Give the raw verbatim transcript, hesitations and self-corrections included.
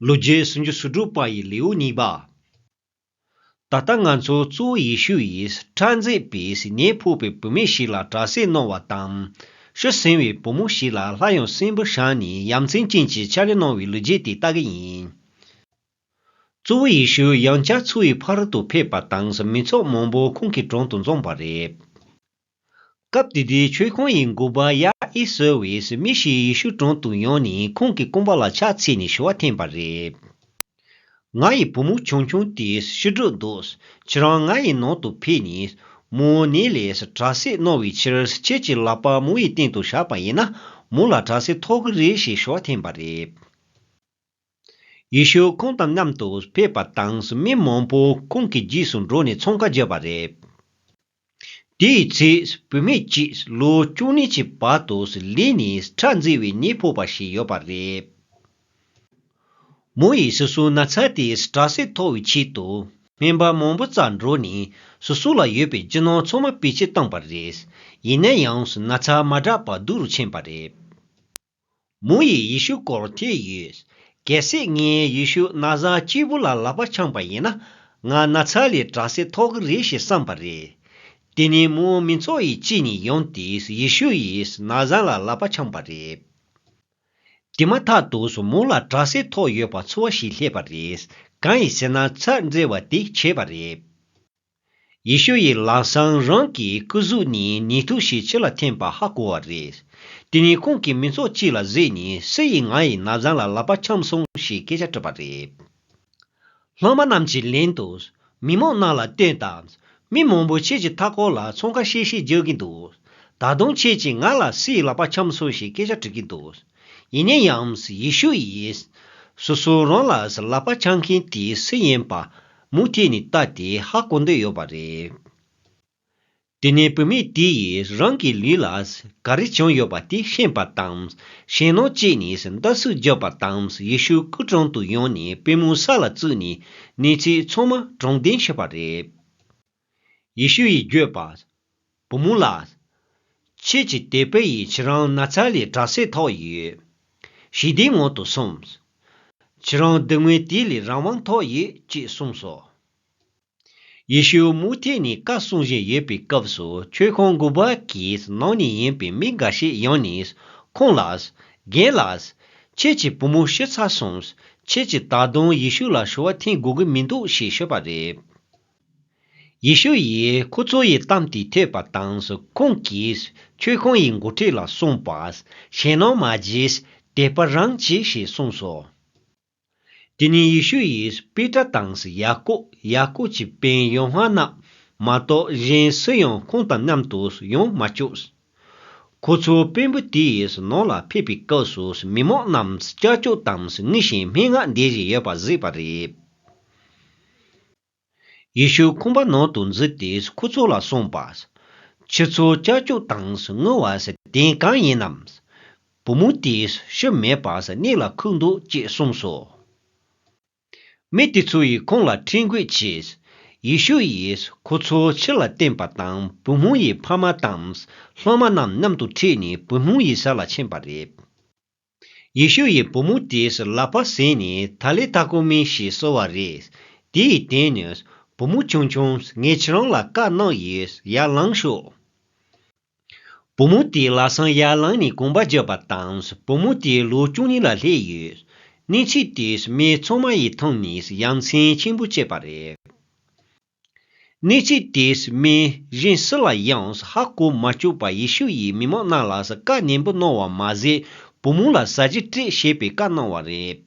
ལོ་རྒྱུས་སུམ་ཅུ་སོ་དྲུག་པ་ཡི་ལེའུ་གཉིས་པ། ད་ལྟ་ང་ཚོ་གཙོ་བོ་ཡེ་ཤུ་ཡིས་ཁྲག་མཛེས་པས་ཉེ་ཕོག་པའི་བུད་མེད་ཞིག་ལ་དྲག་སྐྱེད་གནང་བ་དང་། ཤི་ཟིན་པའི་བུ་མོ་ཞིག་ལ་སླར་ཡང་གསོན་པོ་བཞག་ནས་ཡ་མཚན་ཅན་གྱི་ཕྱག་ལས་གནང་བའི་ལོ་རྒྱུས་དེ་ལྟ་གི་ཡིན། གཙོ་བོ་ཡེ་ཤུ་ཡང་བསྐྱར་མཚོ་ཡི་ཕ་རོལ་ཏུ་ཕེབས་པ་དང་། མི་ཚོགས་མང་པོ་ཁོང་གི་དྲུང་དུ་འཛོམས་པ་རེད། སྐབས་དེ་དུས་མཆོད་ཁང་ཡི་འགོ་པ་ཡ་ཨི་སི་བས་མི་ཞིག་ཡེ་ཤུ་དྲུང་དུ་ཡོང་ནས་ཁོང་གི་རྐང་པ་ལ་ཕྱག་འཚལ་ནས་ཞུ་བ་འཐེན་པ་རེད། ང་ཡི་བུ་མོ་ཆུང་ཆུང་དེ་ཤི་འགྲོ་འདུག་ཁྱེད་རང་ང་ཡི་ནང་དུ་ཕེབས་ནས་མོ་ནད་ལས་དྲག་སྐྱེད་གནང་བའི་ཕྱིར། ཁྱེད་ཀྱི་ལག་པ་མོ་ཡི་སྟེང་དུ་བཞག་པ་ཡིན་ན། མོ་ལ་དྲག་སྐྱེད་ཐོབ་ཀྱི་རེད་ཞེས་ཞུ་བ་འཐེན་པ་རེད། ཡེ་ཤུ་ཁོང་དང་མཉམ་དུ་ཕེབས་པ་དང་། མི་མང་པོ་ཁོང་གི་རྗེས་སུ་འགྲོ་ནས་འཚང་ཁ་བརྒྱབ་པ་རེད། དེའི་ཚེ་བུད་མེད་ཅིག་ལོ་བཅུ་གཉིས་ཀྱི་བར་དུ་ལུས་ནས་ཁྲག་མཛེས་པའི་ནད་ཕོག་པ་ཞིག་ཡོད་པ་རེད། མོ་ཡིས་སོ་སོའི་ན་ཚ་དེ་དྲག་སྐྱེད་ཐོབ་པའི་ཆེད་དུ་སྨན་པ་མང་པོ་རྩར་འགྲོ་ནས་སོ་སོ་ལ་ཡོད་པའི་རྒྱུ་ནོར་ཚང་མ་བེད་སྤྱོད་བཏང་པ་རེད། ཡིན་ན་ཡང་ན་ཚ་མ་དྲག་པར་སྡུག་རུ་ཕྱིན་པ་རེད། མོ་ཡིས་ཡེ་ཤུ་སྐོར་ཐོས་ཡོད། གལ་སྲིད་ངས་ཡེ་ཤུ་ན་བཟའ་གཅིག་པུ་ལ་ལག་པ་འཆང་པ་ཡིན་ན། ང་ན་ཚ་ལས་དྲག་སྐྱེད་ཐོབ་ཀྱི་རེད་ཞེས་བསམ་པ་རེད། དེ་ནས་མོ་མི་ཚོགས་ཡི་དཀྱིལ་ནས་ཡོང་སྟེ་ཡེ་ཤུ་ཡི་ན་བཟའ་ལ་ལག་པ་འཆང་པ་རེད། དེ་མ་ཐག་ཏུ་མོ་ལ་དྲག་སྐྱེད་ཐོབ་ཡོད་པ་ཚོར་བ་ཞིག་སླེབས་པ་རེད། གང་ཡིན་ཟེར་ན་ཚ་མཛེས་པ་དེ་བྱས་པ་རེད། ཡེ་ཤུ་ཡིས་ལམ་སང་རང་གི་སྐུ་གཟུགས་ནས་ནད་དུག་ཞིག་ཕྱི་ལ་འཐེན་པ་ཧ་གོ་བ་རེད། དེ་ནས་ཁོང་གིས་མི་ཚོགས་དཀྱིལ་ལ་གཟིགས་ནས། སུ་ཡིས་ང་ཡི་ན་བཟའ་ལ་ལག་པ་འཆང་སོང་ཞེས་སྐད་ཆ་དྲིས་པ་རེད། སློབ་མ་རྣམས་ཀྱིས་ལན་དུ། མི་མང་རྣམས་ལ་སྟོན་དང་། མི་མང་པོས་ཁྱེད་ཀྱི་མཐའ་འཁོར་ལ་འཚང་ཁ་ཤིག་ཤིག་རྒྱག་གིན་འདུག་ད་དུང་ཁྱེད་ཀྱིས་ང་ལ་སུའི་ལག་པ་འཆང་སོང་ཞེས་སྐད་ཆ་དྲི་གིན་འདུག་ཡིན་ན་ཡང་ཡེ་ཤུ་ཡིས་སོ་སོ་རང་ལ་ལག་པ་འཆང་མཁན་དེ་སུ་ཡིན་པ་མུ་མཐུད་ནས་བལྟས་ཏེ་ཧ་གོ་འདོད་ཡོད་པ་རེད། དེ་ནས་བུད་མེད་དེ་ཡིས་རང་གི་ལུས་ལ་ག་རེ་བྱུང་ཡོད་པ་དེ་ཤེས་པ་དང་། ཞེད་སྣང་སྐྱེས་ནས་འདར་སིག་རྒྱག་པ་དང་། ཡེ་ཤུ་སྐུ་དྲུང་དུ་ཡོང་ནས་པུས་མོ་ས་ལ་བཙུགས་ནས་གནས་ཚུལ་ཚང་མ་དྲང་བདེན་ཞུས་པ་རེད། ཡེ་ཤུ་ཡིས་བརྗོད་པ། བུ་མོ་ལགས། ཁྱེད་ཀྱི་དད་པ་ཡིས་ཁྱེད་རང་ན་ཚ་ལས་དྲག་སྐྱེད་ཐོབ་ཡོད། ཞི་བདེའི་ངང་དུ་སོང་། ཁྱེད་རང་སྡུག་བསྔལ་དེ་ལས་རང་དབང་ཐོབ་ཡོད་ཅེས་གསུངས་སོ། ཡེ་ཤུ་མུ་མཐུད་ནས་བཀའ་གསུང་བཞིན་ཡོད་པའི་སྐབས་སུ། མཆོད་ཁང་འགོ་པ་གིས་ནང་ནས་ཡིན་པའི་མི་འགའ་ཞིག་ཡོང་ནས་ཁོང་ལ། རྒན་ལགས། ཁྱེད་ཀྱི་བུ་མོ་ཤི་ཚར་སོང་། ཁྱེད་ཀྱིས་ད་དུང་ཡེ་ཤུ་ལ་ཞུ་བ་འཐེན་དགོས་ཀྱི་མི་འདུག་ཞེས་ཤོད་པ་རེད། ཡེ་ཤུ་ཡིས་ཁོ་ཚོ་ཡི་གཏམ་དེ་ཐོས་པ་དང་། ཁོང་གིས་མཆོད་ཁང་ཡི་འགོ་ཁྲིད་ལ་གསུངས་པ། ཞེད་སྣང་མ་བྱེད། དད་པ་རང་བྱེད་ཞེས་གསུངས་སོ། དེ་ནས་ཡེ་ཤུ་ཡིས་པེ་ཏྲ་དང་ཡ་ཀོབ། ཡ་ཀོབ་ཀྱི་སྤུན་ཡོ་ཧ་ནན་མ་གཏོགས་གཞན་སུ་ཡང་ཁོང་དང་མཉམ་དུ་ཡོང་མ་བཅུག་ཁོ་ཚོ་དཔོན་པོ་དེ་ཡི་ནང་ལ་ཕེབས་པའི་སྐབས་སུ། མི་མང་རྣམས་ཀྱག་ཀྱོག་དང་ངུ་ཞིང་སྨྲེ་སྔགས་འདོན་བཞིན་ཡོད་པ་གཟིགས་པ་རེད། ཡེ་ཤུ་ཁང་པ་ནང་དུ་འཛུལ་ཏེ་ཁོ་ཚོ་ལ་གསུངས་པ། ཁྱེད་ཚོ་ཀྱག་ཀྱོག་དང་ངུ་བ་དེ་གང་ཡིན་ནམ། བུ་མོ་དེ་ཤི་མེད་པར་གནས་ལ་ཁུག་འདུག་ཅེས་གསུངས་སོ། མི་དེ་ཚོ་ཡིས་ཁོང་ལ་ཁྲིམས་འགོག་བྱས། ཡེ་ཤུ་ཡིས་ཁོ་ཚོ་ཕྱི་ལ་བཏོན་པ་དང་། བུ་མོ་ཡི་ཕ་མ་དང་སློབ་མ་རྣམས་མཉམ་དུ་ཁྲིད་ནས་བུ་མོ་ཡི་ས་ལ་ཕྱིན་པ་རེད། ཡེ་ཤུ་ཡིས་བུ་མོ་དེའི་ལག་པ་ཟིན་ནས། ཐ་ལི་ཐ་ཀོ་མི་ཞེས་གསོལ་བ་རེད། དེ་ཡི་དོན་ནི། བུ་མོ་ཆུང་ཆུང་། ངས་ཁྱེད་རང་ལ་བཀའ་གནང་ཡོད། ཡར་ལངས་ཤོག་བུ་མོ་དེ་ལམ་སང་ཡར་ལངས་ནས་གོམ་པ་བརྒྱབ་པ་དང་། བུ་མོ་དེ་ལོ་བཅུ་གཉིས་ལ་སླེབས་ཡོད། གནས་ཚུལ་དེ་མི་ཚང་མ་ཡིས་མཐོང་ནས་ཡ་མཚན་ཆེན་པོ་སྐྱེས་པ་རེད། གནས་ཚུལ་དེ་མི་གཞན་སུ་ལ་ཡང་ཧ་གོ་མ་བཅུག་པར། ཡེ་ཤུ་ཡིས་མི་མང་རྣམས་ལ་བཀའ་ནན་པོ་གནང་བ་མ་ཟད། བུ་མོ་ལ་ཟ་རྒྱུ་སྤྲད་ཞེས་པའི་བཀའ་གནང་བ་རེད།